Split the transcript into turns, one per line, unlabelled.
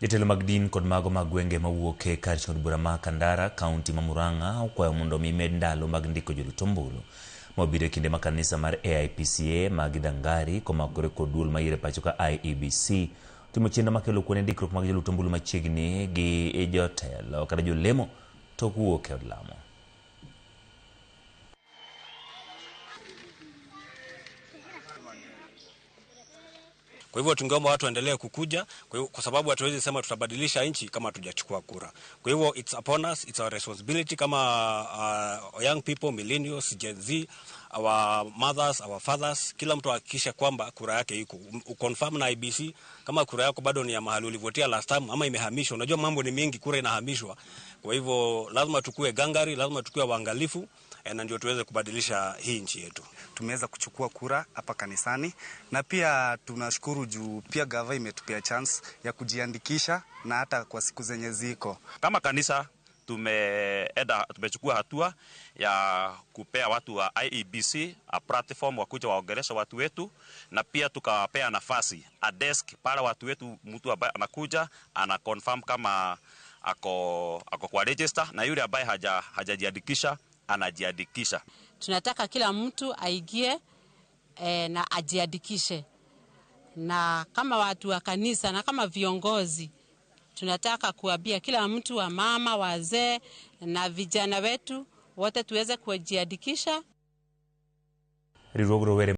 Jotelo mag din kod mago mag gwenge mawuok e kar od bura ma Kandara, kaunti ma Murang'a okwayo mondo mi med ndalo mag ndiko jorit ombulu. Mobiro e kinde ma kanisa mar AIPCA ma Githangari komakore kod duol mayiero e pacho ka IEBC timo chenro makelo kwe ne ndikruok mag jolut ombulu machiegni gi jotelo kata jolemo tok wuok e od lamo.
Kwa hivyo tungeomba watu waendelee kukuja kwa sababu hatuwezi sema tutabadilisha nchi kama hatujachukua kura. Kwa hivyo it's upon us, it's our responsibility kama young people, millennials, Gen Z, our mothers, our fathers, kila mtu ahakikishe kwamba kura yake iko. Uconfirm na IEBC kama kura yako bado ni ya mahali ulivotia last time ama imehamishwa. Unajua mambo ni mengi, kura inahamishwa. Kwa hivyo lazima tukue gangari, lazima tukue waangalifu na ndio tuweze kubadilisha hii nchi yetu.
Tumeweza kuchukua kura hapa kanisani na pia tunashukuru juu pia gava imetupia chance ya kujiandikisha na hata kwa siku zenye ziko.
Kama kanisa tumechukua hatua ya kupea watu wa IEBC a platform wakuja waongelesha watu wetu, na pia tukawapea nafasi a desk pale watu wetu, mtu ambaye anakuja ana confirm kama ako kwa register, na yule ambaye hajajiandikisha anajiandikisha.
Tunataka kila mtu aingie na ajiandikishe. Na kama watu wa kanisa na kama viongozi tunataka kuambia kila mtu, wa mama, wazee na vijana wetu wote tuweze kujiandikisha.
Riwruog rowere.